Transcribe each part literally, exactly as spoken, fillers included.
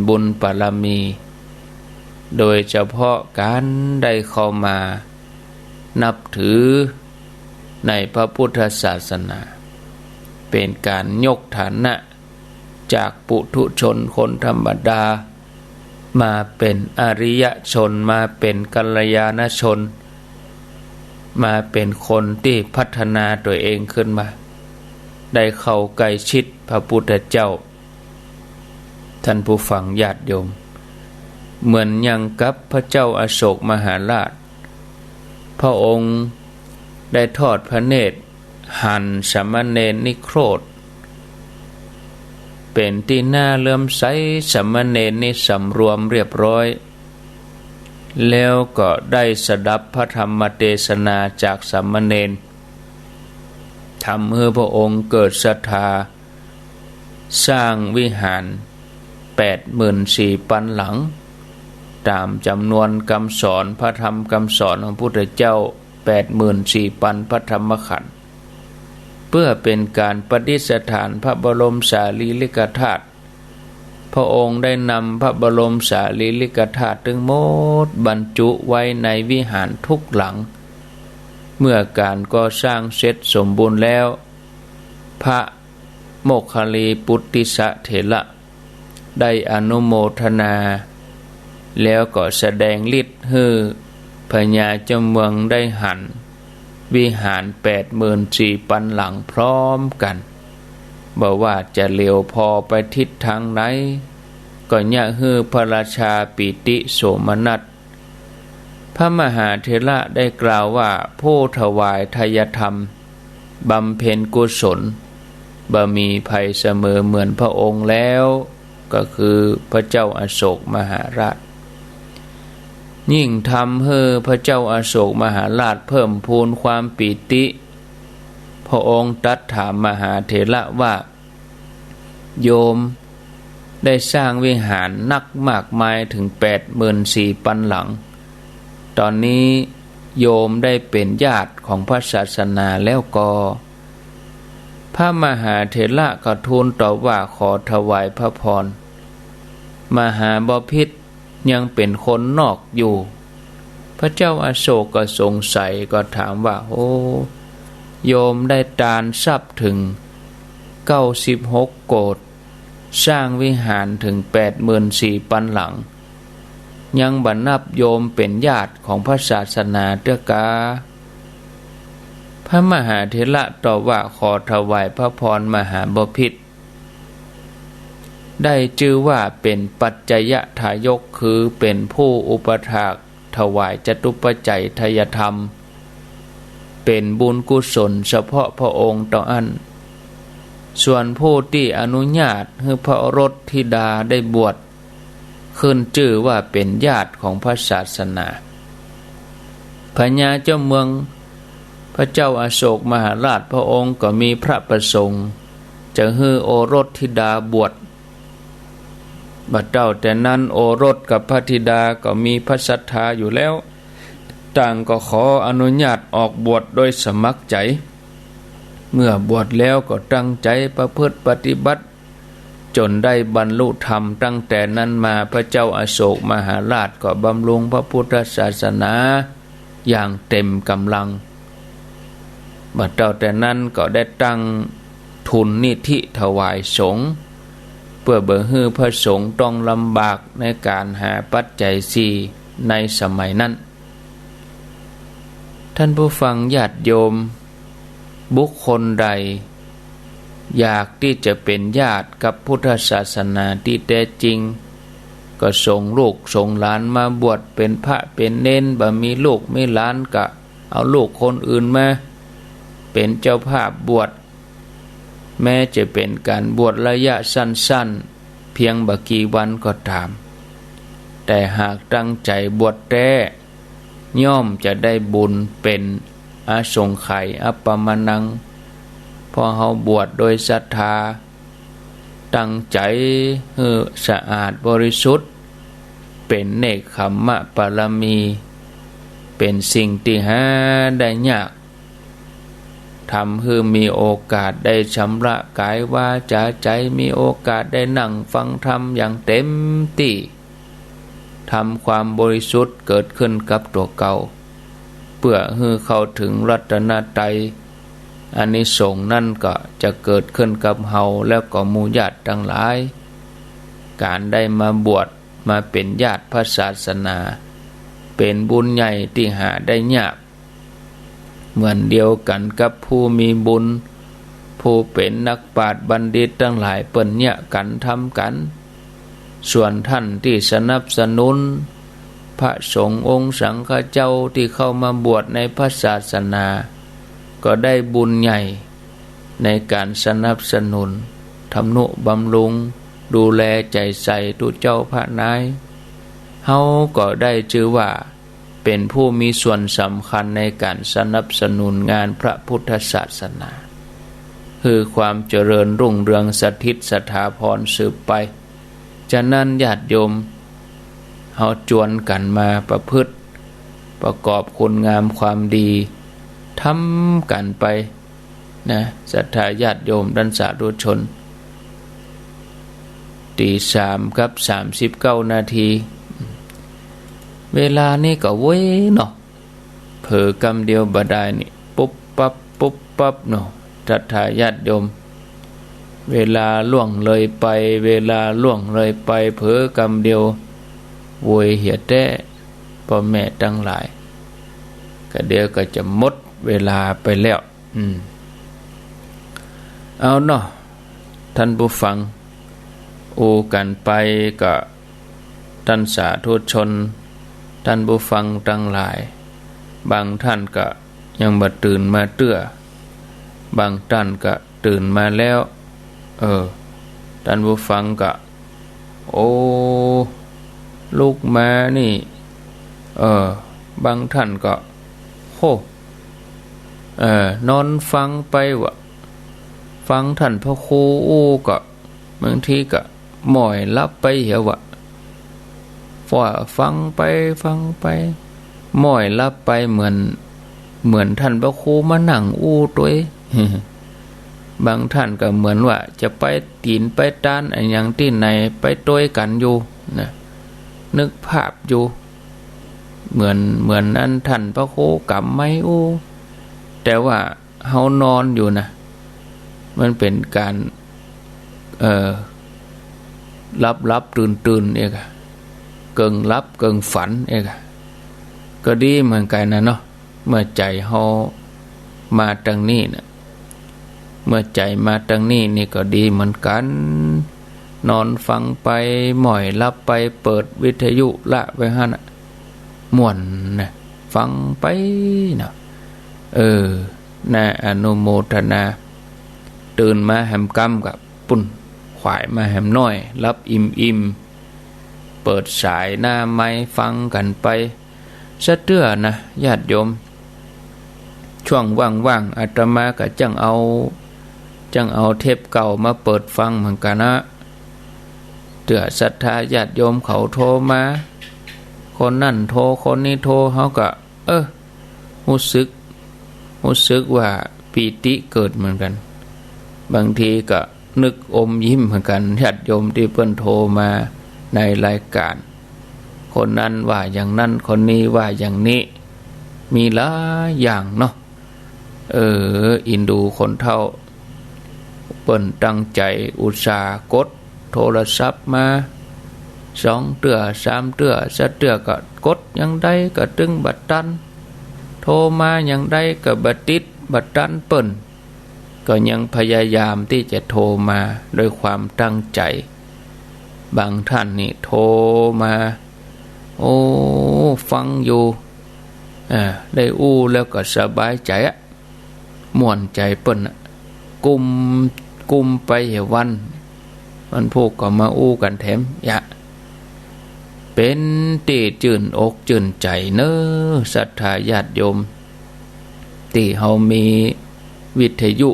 บุญบารมี โดยเฉพาะก๋านได้เข้ามานับถือในพระพุทธศาสนา เป๋นก๋านยกฐานะจากปุถุชนคนธรรมดา มาเป๋นอริยชน มาเป๋นกัลยาณชน มาเป๋นคนตี้พัฒนาตั๋วเองขึ้นมา ได้เข้าใก้ชิดพระพุทธเจ้า ท่านผู้ฟังญาติโยม เหมือนอย่างกับพระเจ้าอโศกมหาราช พระองค์ได้ทอดพระเนตรหันสามเณรนิโครธ เป๋นตี้น่าเลื่อมใส สามเณรนี่สำรวมเรียบร้อย แล้วก็ได้สดับพระธรรมเตสนาจากสามเณร ทำหื้อพระองค์เกิดศรัทธา สร้างวิหารแปดหมื่นสี่ปันหลัง ต๋ามจ๋ำนวนกำสอนพระธรรมกำสอนของพุทธเจ้า แปดหมื่นสี่ปันพระธรรมขันธ์ เปื้อเป๋นก๋านประดิษฐานพระบรมสารีริกธาตุ พระองค์ได้นำพระบรมสารีริกธาตุตึงหมดบรรจุไว้ในวิหารทุกหลัง เมื่อก๋านก่อสร้างเสร็จสมบูรณ์แล้ว พระโมคคัลลีปุตติสสะเถระ ได้อนุโมทนา แล้วก็แสดงฤทธิ์หื้อพญาเจ้าเมืองได้หันวิหารแปดหมื่นสี่ปันหลังพร้อมกั๋น บ่ว่าจะเหลียวผ่อไปทิศตางไหน ก็เยียะหื้อพระราชาปีติโสมนัส พระมหาเถระได้กล่าวว่า ผู้ถวายทายธรรม บำเพ็ญกุศล บ่มีใผเสมอเหมือนพระองค์แล้ว ก็คือพระเจ้าอโศกมหาราช ยิ่งทำหื้อพระเจ้าอโศกมหาราชเพิ่มพูนความปีติ พระองค์ตรัสถามมหาเถระว่า โยมได้สร้างวิหารนักมากมายเถิงแปดหมื่นสี่ปันหลัง ต๋อนนี้โยมได้เป๋นญาติของพระศาสนาแล้วก่อ พระมหาเถระก็ทูลตอบว่า ขอถวายพระพร มหาบพิตรยังเป๋นคนนอกอยู่ พระเจ้าอโศกก็สงสัยก็ถามว่า โอ้ โยมได้ตานทรัพย์เถิงเก้าสิบหกโกฏ สร้างวิหารเถิงแปดหมื่นสี่ปันหลัง ยังบ่นับโยมเป๋นญาติของพระศาสนาเตื้อกา พระมหาเถระตอบว่า ขอถวายพระพรมหาบพิตร ได้จื้อว่าเป๋นปัจจยทายก คือเป๋นผู้อุปถากถวายจตุปัจจัยทายธรรม เป๋นบุญกุศลเฉพาะพระองค์เต้าอั้น ส่วนผู้ตี้อนุญาตหื้อพระโอรสธิดาได้บวช ขึ้นจื้อว่าเป๋นญาติของพระศาสนา พญาเจ้าเมือง พระเจ้าอโศกมหาราชพระองค์ก็มีพระประสงค์ จะหื้อโอรสธิดาบวช บ่าเต้าแต่นั้นโอรสกับพระธิดาก็มีพระศรัทธาอยู่แล้ว ต่างก็ขออนุญาตออกบวชโดยสมัครใจ๋ เมื่อบวชแล้วก็ตั้งใจ๋ประพฤติปฏิบัติ จ๋นได้บรรลุธรรม ตั้งแต่นั้นมาพระเจ้าอโศกมหาราชก็บำรุงพระพุทธศาสนาอย่างเต็มก๋ำลัง บ่าเต้าแต่นั้นก็ได้ตั้งทุนนิธิถวายสงฆ์ เปื้อบ่หื้อพระสงฆ์ต้องลำบากในก๋านหาปัจจัยสี่ในสมัยนั้น ท่านผู้ฟังญาติโยม บุคคลใดอยากตี้จะเป๋นญาติกับพุทธศาสนาตี้แต๊จริง ก็ส่งลูกส่งหลานมาบวชเป๋นพระเป๋นเณร บ่มีลูกมีหลานก็เอาลูกคนอื่นมาเป๋นเจ้าภาพบวช แม้จะเป๋นก๋านบวชระยะสั้นๆ เพียงบ่กี่วันก็ต๋าม แต่หากตั้งใจ๋บวชแต๊ ย่อมจะได้บุญเป๋นอสงไขยอัปปมาณัง เพราะเฮาบวชโดยศรัทธา ตั้งใจ๋หื้อสะอาดบริสุทธิ์ เป๋นเนกขัมมะบารมี เป๋นสิ่งตี้หาได้ยาก ทำหื้อมีโอกาสได้ชำระก๋ายวาจ๋าใจ๋ มีโอกาสได้นั่งฟังธรรมอย่างเต็มตี้ ทำความบริสุทธิ์เกิดขึ้นกับตั๋วเก่า เปื้อหื้อเข้าเถิงรัตนตรัย อานิสงส์นั้นก็จะเกิดขึ้นกับเฮา แล้วก็หมู่ญาติตังหลาย ก๋านได้มาบวช มาเป๋นญาติพระศาสนา เป๋นบุญใหญ่ตี้หาได้ยาก เหมือนเดียวกั๋นกับผู้มีบุญ ผู้เป๋นนักปราชญ์บัณฑิตตังหลายเปิ้นเยียะกั๋นทำกั๋น ส่วนต้านตี้สนับสนุน พระสงฆ์องค์สังฆเจ้าตี้เข้ามาบวชในพระศาสนา ก็ได้บุญใหญ่ในก๋านสนับสนุน ทำนุบำรุง ดูแลใจ๋ใส่ตุ๊เจ้าพระนาย เฮาก็ได้จื้อว่า เป๋นผู้มีส่วนสำคัญในก๋านสนับสนุนงานพระพุทธศาสนา หื้อความเจริญรุ่งเรืองสถิตสถาพรสืบไป ฉะนั้นญาติโยม เฮาจวนกั๋นมาประพฤติ ประกอบคุณงามความดี ทำกั๋นไป นะ ศรัทธาญาติโยมต้านสาธุชน ตีสามกับสามสิบเก้านาที เวลานี่ก็เว้ยเนาะ เผลอกำเดียวบ่ดายนี่ ปุ๊บปั๊บ ปุ๊บปั๊บเนาะ ศรัทธาญาติโยม เวลาล่วงเลยไป เวลาล่วงเลยไป เผลอกำเดียว โวยเหียแต๊ ป้อแม่ตังหลาย ก็เดี๋ยวก็จะหมดเวลาไปแล้ว อืม เอาเนาะ ต้านผู้ฟัง อู้กั๋นไปก็ ต้านสาธุชน ต้านผู้ฟังตังหลาย บางต้านก็ยังบ่ตื่นมาเตื้อ บางต้านก็ตื่นมาแล้ว เออ ต้านผู้ฟังก็ โอ้ ลุกมานี่ เออ บางต้านก็ โห เออ นอนฟังไปวะ ฟังต้านพระครูอู้ก็ บางทีก็หม้อยหลับไปเหียววะ ว่าฟังไปฟังไป หม้อยหลับไปเหมือน เหมือนต้านพระครูมานั่งอู้ตวย บางต้านก็เหมือนว่าจะไปตี๋นไปตานอะหยังตี้ไหน ไปตวยกั๋นอยู่นะ นึกภาพอยู่ เหมือน เหมือนอันต้านพระครูกำไมค์อู้ แต่ว่า เฮานอนอยู่นะ มันเป๋นก๋าน เอ่อ หลับๆ ตื่นๆ เอกอะ เกิ่งหลับเกิ่งฝันเอกอะ ก็ดีเหมือนกั๋นนะเนาะ เมื่อใจ๋เฮามาตังนี้นะ เมื่อใจ๋มาตังนี้นี่ก็ดีเหมือนกั๋น นอนฟังไป หม้อยหลับไป เปิดวิทยุละไว้หั้นน่ะ ม่วนนะ ฟังไปเนาะ เออ น่าอนุโมทนา ตื่นมาแหมกำก็ปุ้น ขวายมาแหมน้อย หลับอิ่มๆ เปิดสายหน้าไมค์ฟังกั๋นไป สะเตื้อนะ ญาติโยม ช่วงว่างๆ อาตมาก็จั้งเอา จั้งเอาเทปเก่ามาเปิดฟังเหมือนกั๋นนะ เตื้อศรัทธาญาติโยมเขาโทรมา คนนั้นโทร คนนี้โทร เฮาก็ เออ ฮู้สึก ฮู้สึกว่าปีติเกิดเหมือนกั๋น บางทีก็นึกอมยิ้มเหมือนกั๋น ญาติโยมตี้เปิ้นโทรมาในรายก๋าน คนนั้นว่าอย่างนั้น คนนี้ว่าอย่างนี้ มีหลายอย่างเนาะ เออ อินดูคนเฒ่า เปิ้นตั้งใจ๋อุตส่าห์กดโทรศัพท์มา สองเตื้อ สามเตื้อ สะเตื้อก็กดอย่างใดก็ตึงบ่ตัน โทรมาอย่างใดก็บ่ติด บ่ตันเปิ้น ก็ยังพยายามตี้จะโทรมาด้วยความตั้งใจ๋ บางต้านนี่โทรมา โอ้ ฟังอยู่ อ่า ได้อู้แล้วก็สบายใจ๋อะ ม่วนใจ๋เปิ้นน่ะ กุ้ม กุ้มไปเหียวัน วันพูกก็มาอู้กั๋นแถม ยะ เป๋นตี้จื้นอกจื้นใจ๋เน้อ ศรัทธาญาติโยม ตี้เฮามีวิทยุ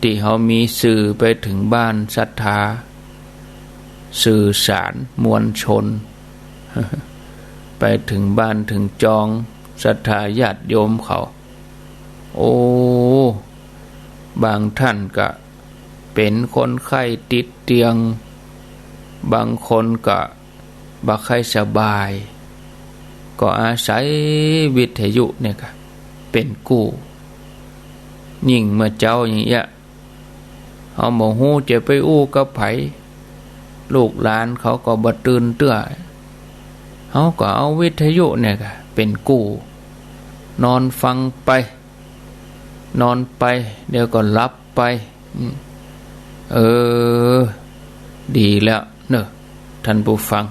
ตี้เฮามีสื่อไปเถิงบ้านศรัทธา สื่อสารมวลชน ไปเถิงบ้านเถิงจอง ศรัทธาญาติโยมเขา โอ้ บางท่านก็เป๋นคนไข้ติดเตียง บางคนก็บ่ใค่สบาย ก็อาศัยวิทยุเนี่ยก็เป๋นกู้ ยิ่งเมื่อเจ๊าอย่างเอี้ย เฮาบ่ฮู้จะไปอู้กับใผ ลูกหลานเขาก็บ่ตื่นเตื้อ เฮาก็เอาวิทยุเนี่ยก็เป๋นกู้ นอนฟังไป นอนไป เดี๋ยวก็หลับไป อืม เออ ดีแล้วเนาะ ท่านผู้ฟัง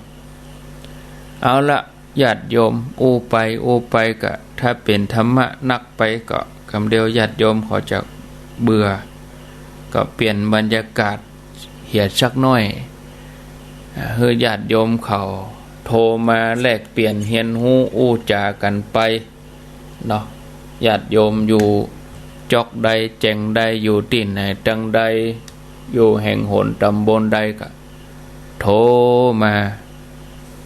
เอาละ ญาติโยม อู้ไปอู้ไปก็ ถ้าเป๋นธรรมะนักไปก็ กำเดียวญาติโยมเขาจะเบื่อ ก็เปลี่ยนบรรยากาศเหียสักหน้อย อ่า หื้อญาติโยมเขาโทรมาแลกเปลี่ยนเฮียนฮู้อู้จ๋ากั๋นไปเนาะ ญาติโยมอยู่จ๊อกใดแจ่งใด อยู่ตี้ไหนตังใด อยู่แห่งหนต๋ำบลใดก็ โทรมา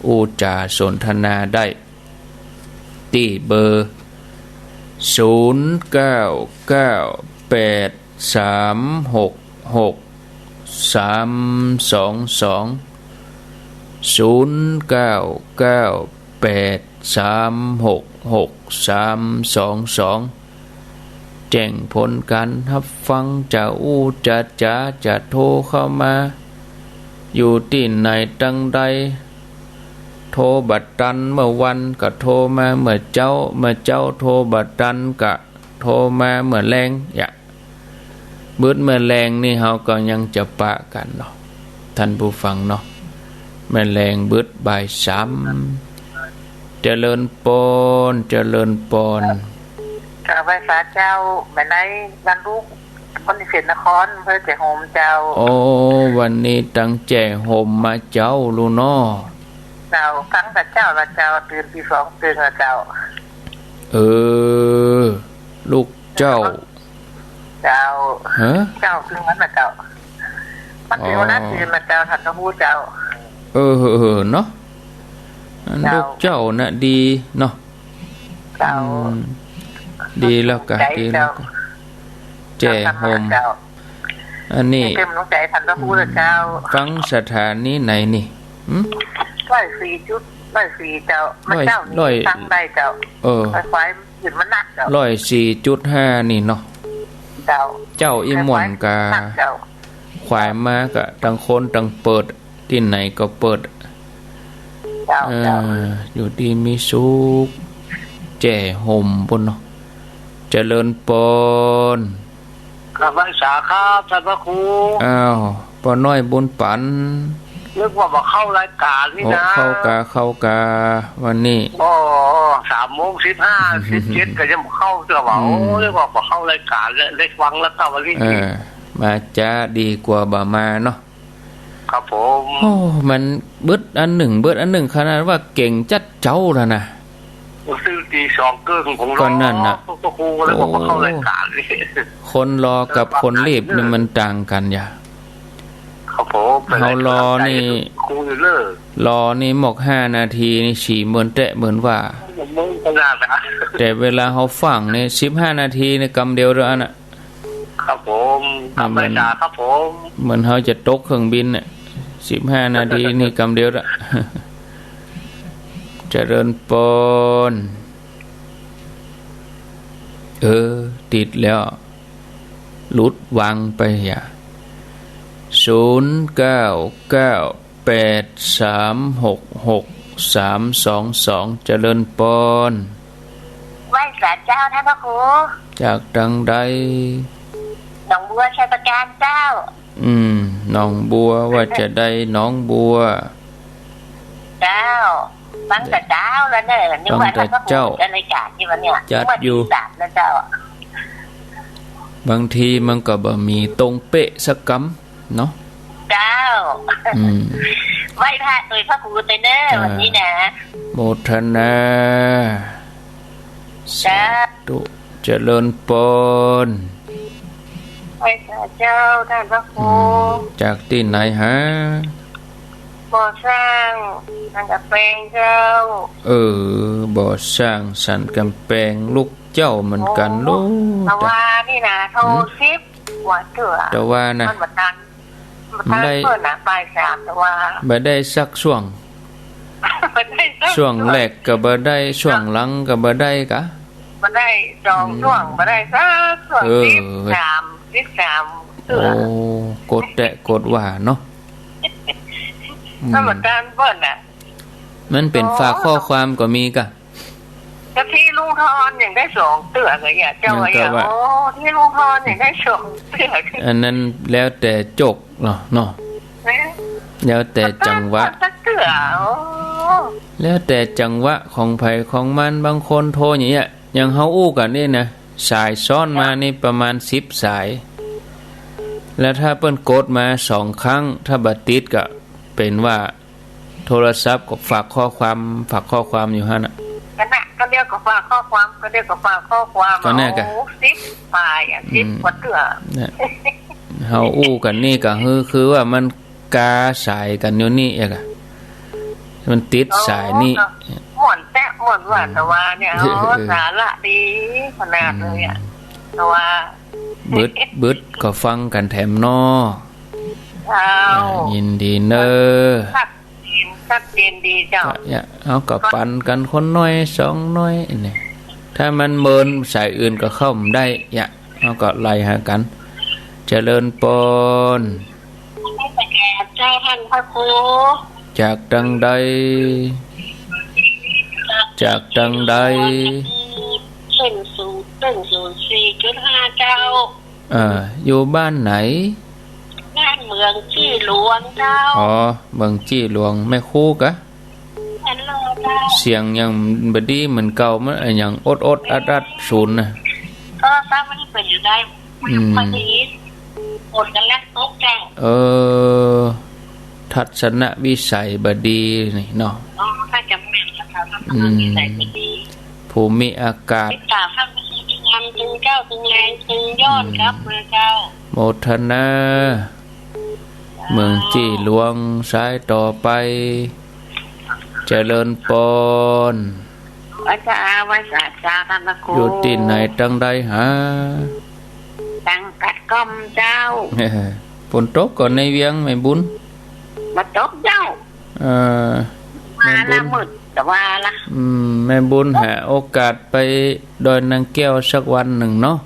อู้จ๋าสนทนาได้ ตี้เบอร์ ศูนย์เก้าเก้าแปดสามหกหกสามสองสอง ศูนย์เก้าเก้าแปดสามหกหกสามสองสอง แจ้งผลก๋านฮับฟัง จะอู้จะจ๋า จะโทรเข้ามา อยู่ตี้ไหนตังใด โทรบ่ตันเมื่อวันก็โทรมาเมื่อเจ๊า เมื่อเจ๊าโทรบ่ตันก็โทรมาเมื่อแลง อย่า บึดเมื่อแลงนี่เฮาก็ยังจะปะกั๋นเนาะ ท่านผู้ฟังเนาะ เมื่อแลงบึดบ่ายสาม เจริญปอน เจริญปอน กราบไหว้สาเจ้า แม่ในบ้านลูก คนเขตนคร อำเภอแจ้ห่มเจ้า โอ้ วันนี้ตังแจ้ห่มมาเจ้าลูกน้อ เจ้า ฟังแต่เจ๊าละเจ้า ตื่นตีสองเติงละเจ้า เออ ลูกเจ้า เจ้า ฮะ เจ้าคือมันนะเจ้า มันเป็นหัวหน้า อ๋อ ตื่นนะเจ้า ท่านก็ฮู้เจ้า เออ เออ เนาะ อัน เจ้า ลูกเจ้าน่ะดีเนาะ เจ้า อืม ดีแล้วกะ ดีแล้วกะ เจ้า แจ้ห่ม เจ้า อันนี้ เต็มดวงใจ๋ ท่านก็ฮู้แล้วเจ้า ฟังสถานีไหนนี่ หึ ร้อยสี่จุด ร้อยสี่เจ้า มันเจ้านี่ ร้อย ฟังได้เจ้า เออ ควาย ขึ้นมานักเจ้า ร้อยสี่จุดห้านี่เนาะ เจ้า เจ้าอี้ม่วนกา เจ้า ขวายมากะ ตังคนตังเปิด ตี้ไหนก็เปิด เจ้า เออ เจ้า อยู่ดีมีสุข แจ้ห่มปู้นเนาะ เจริญปอน กราบไหว้สาครับ ท่านพระครู อ้าว ป้อน้อยบุญปัน นึกว่าบ่เข้ารายก๋านนี่นะ โอ้ เข้ากา เข้ากา วันนี้ โอ้ สามโมงสิบห้า สิบเจ็ด ก็ยังบ่เข้าเตื้อว่า อืม โอ้ นึกว่าบ่เข้ารายก๋านแล้ว ได้ฟังแล้วครับวันนี้ เออ มาจ๊ะ ดีกว่าบ่มาเนาะ ครับผม โอ้ มันเบิดอันนึ่ง เบิดอันนึ่ง ขนาดว่าเก่งจั๊ดเจ้าแล้วนะ ตื่นตีสองเกิ่ง ผมรอ ก็นั่นน่ะ พระครูแล้วก็มาเข้ารายก๋านนี่ คนรอกับคนรีบนี่มันต่างกั๋นอย่า ครับผม เฮารอนี่ ครูอยู่เน้อ รอนี่หมกห้านาทีนี่ สี่หมื่นแต๊เหมือนว่า ผมมึงขนาดนะ แต่เวลาเฮาฟังนี่ สิบห้านาทีนี่กำเดียวเท่านั้นน่ะ ครับผม อ่ะ ธรรมดา เหมือน ครับผม เหมือนเฮาจะตกเครื่องบินเนี่ย สิบห้านาทีนี่กำเดียวละ เจริญปอน เออ ติดแล้ว หลุดวางไปอย่า ศูนย์เก้าเก้า แปดสามหกหกสามสองสอง เจริญปอน ไหว้สาเจ้าท่านพระครู จากตังใด หนองบัวชัยปราการเจ้า อืม หนองบัว ว่าจะได้หนองบัว เจ้า ฟังแต่เจ๊าแล้วเน้อ นึกว่าท่านพระครูจัดรายก๋านอยู่วันเนี่ย จัดอยู่ นึกว่าตีสามแล้วเจ้า บางทีมันก็บ่มีตรงเป๊ะสักกำ เนาะ เจ้า อืม ไหว้พระโตยพระครูโตยเน้อ อ่า วันนี้นะ โมทนา เจ้า สาธุ เจริญปอน ไหว้สาเจ้าท่านพระครู อืม จากตี้ไหนฮะ บ่อสร้าง สันกำแปงเจ้า เออ บ่อสร้าง สันกำแปง ลูกเจ้าเหมือนกั๋น โอ้ ลูก ตะวานี่นะ โทร หืม สิบ กว่าเตื้อ แต่ว่านะ มันบ่ตัน มันบ่ตัน บ่ได้ เปิ้นน่ะ บ่ายสาม แต่ว่า บ่ได้สักช่วง บ่ได้สักช่วง ช่วงแรกก็บ่ได้ ช่วงหลังก็บ่ได้กะ บ่ได้สอง อืม ช่วง บ่ได้สักช่วง เออ สิบสาม สิบสามเตื้อ โอ้ กดแต๊กดว่าเนาะ อืม ธรรมดาเปิ้นน่ะ มันเป๋น โอ้ ฝากข้อความก็มีกะ แต่ตี้ลุงทอนยังได้สองเตื้อเลยอะ เจ้า ยังกะว่า ว่า โอ้ ตี้ลุงทอนยังได้สองเตื้อ อันนั้นแล้วแต่โจคเนาะ เนาะ นะ แล้วแต่จังหวะ สักเตื้อ โอ้ แล้วแต่จังหวะของใผของมัน บางคนโทรอย่างเงี้ย อย่างเฮาอู้กั๋นนี่นะ สายซ้อนมานี่ประมาณสิบสาย แล้วถ้าเปิ้นกดมาสองครั้ง ถ้าบ่ติดก็เป๋นว่า โทรศัพท์ก็ฝากข้อความ ฝากข้อความอยู่หั้นน่ะ ก็น่ะ ก็เรียกก็ฝากข้อความ ก็เรียกก็ฝากข้อความ ก็น่ะกะ โอ้ สิบปลายอะ อืม สิบกว่าเตื้อ เนี่ย เฮาอู้กั๋นนี่ก็คือ คือว่ามันกาสายกั๋นอยู่นี่เองอะ มันติดสายนี่ อ๋อ ม่วนแต๊ ม่วนว่า อืม แต่ว่าเนี่ย เออ อ๋อ เออ สาระดีขนาดเลยอะ อืม แต่ว่า บึด บึดก็ฟังกั๋นแถมเนาะ เจ้า อ่า ยินดีเน่อ ครับ ชัดเจนดีเจ้า ก็อย่า เฮาก็ปันกั๋นคนน้อยสองน้อยนี่ ถ้ามันเมินสายอื่นก็เข้าบ่ได้ อย่า เฮาก็ไล่หากั๋น เจริญปอน เจ้าท่านพระครู จากตังใด จากตังใด เส้นศูนย์ เส้นศูนย์สี่จุดห้าเจ้า เอ่อ อยู่บ้านไหน บ้านเมืองจี้หลวงเจ้า อ๋อ เมืองจี้หลวง แม่ครูกะ ฮัลโหลเจ้า เสียงยังบ่ดีเหมือนเก่า มันอะหยังอดๆอัดๆ ศูนย์น่ะ ก็ทราบว่านี่เป๋นอยู่ได้ อืม พอดี ฝนกั๋นแลตกเจ้า เออ ทัศนวิสัยบ่ดีนี่เนาะ อ๋อ ถ้าจะแม่นนะคะ ทัศนวิสัยบ่ดี อืม ภูมิอากาศ ติดตามท่านผู้ชมทุกวัน ตึงเจ้า ตึงแรง ตึงย้อน อืม ครับเมือเจ้า โมทนา เมืองจี้หลวง สายต่อไป เจริญปอน ไหว้สา ไหว้สาเจ้าท่านพระครู อยู่ตี้ไหนตังใดหา ตังกัดก้อมเจ้า ฝนตกก่อในเวียงแม่บุญ บ่ตกเจ้า เอ่อ มาละ แม่บุญ มืดแต่ว่าละ อืม แม่บุญหาโอกาสไปดอยนางแก้วสักวันนึ่งเนาะ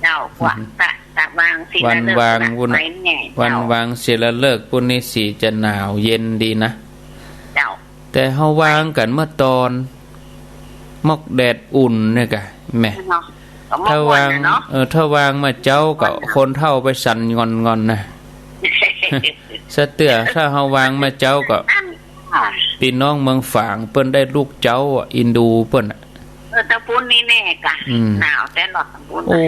เจ้า อืม วันตะ ตะวางศิลาฤกษ์ วันวาง นะ วุ้น ไปแน่ วัน เจ้า วางศิลาฤกษ์ ปุ้นนี่สีจะหนาวเย็นดีนะ เจ้า แต่เฮาวางกั๋นเมื่อตอน มอกแดดอุ่นเนี่ยกะ แหม เนาะ ก็มอก ถ้าวาง วันน่ะเนาะ เออ ถ้าวางเมื่อเจ๊าก็ วันน่ะ คนเฒ่าไปสั่นงอนๆ นะ สะเตื้อ ถ้าเฮาวางเมื่อเจ๊าก็ อั้น อ่ะ ปี้น้องเมืองฝางเปิ้นได้ลูกเจ๊าอะ อินดูเปิ้นอะ เออ ตะปูนนี่แน่กะ อืม หนาวแต๊หลอดตะปูน โอ้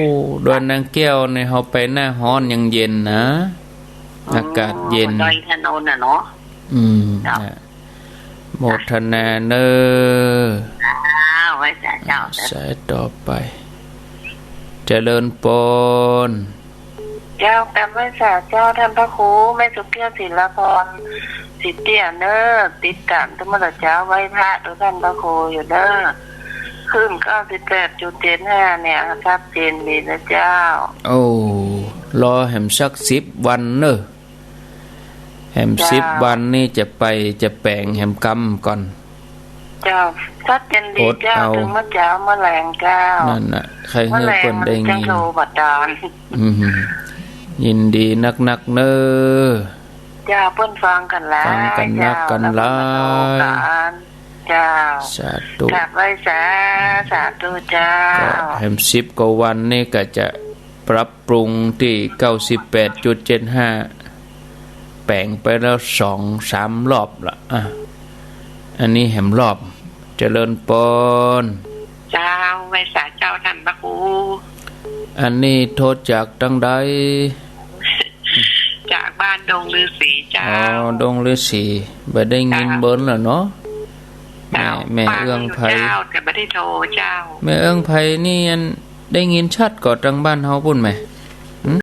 ดอยนางแก้วนี่เฮาไปหน้าฮ้อนยังเย็นนะ อืม อากาศเย็น ดอยถนนน่ะเนาะ อืม เจ้า นะ โมทนาเน่อ อ้าว ไหว้สาเจ้า สายต่อไป เจริญปอน เจ้า กราบไหว้สาเจ้าท่านพระครู แม่สุเกี้ยว ศิลาพร ศรีเตี้ยเน่อ ติดต๋ามตะมื้อละเจ้า ไหว้พระดูท่านพระครูอยู่เน่อ คลื่นเก้าสิบแปดจุดเจ็ดห้าเนี่ย ชัดเจนดีนะเจ้า โอ้ รอแหมสักสิบวันเน่อ แหม เจ้า สิบวันนี่จะไปจะแป๋งแหมกำก่อน เจ้า ชัดเจนดีเจ้า อดเอา ตึงเมื่อเจ๊าเมื่อแลงเจ้า นั่นน่ะ ใค่หื้อเปิ้นได้ยิน เมื่อแลงมันจังโทรบ่ตาน อืม ยินดีนักๆ เน่อ เจ้า เปิ้นฟังกั๋นหลาย ฟังกั๋นนักกั๋นหลาย เจ้า แล้วเปิ้นมาโทรกั๋น เจ้า สาธุ กราบไหว้สา สาธุเจ้า ก็แหมสิบกว่าวันนี่ก็จะปรับ ปรุงตี้เก้าสิบแปดจุดเจ็ดห้า แป๋งไปแล้วสองสามรอบละ อ่ะ อันนี้แหมรอบ เจริญปอน เจ้า ไหว้สาเจ้าท่านพระครู อันนี้โทรจากตังใด จากบ้านดงฤๅษีเจ้า อ๋อ ดงฤๅษี บ่ได้ยิน เจ้า เปิ้นละเนาะ เจ้า แม่ แม่เอื้องไพ ฟังอยู่เจ้า แต่บ่ได้โทรเจ้า แม่เอื้องไพนี่อัน ได้ยินชัดก่อตังบ้านเฮาปู้นแหม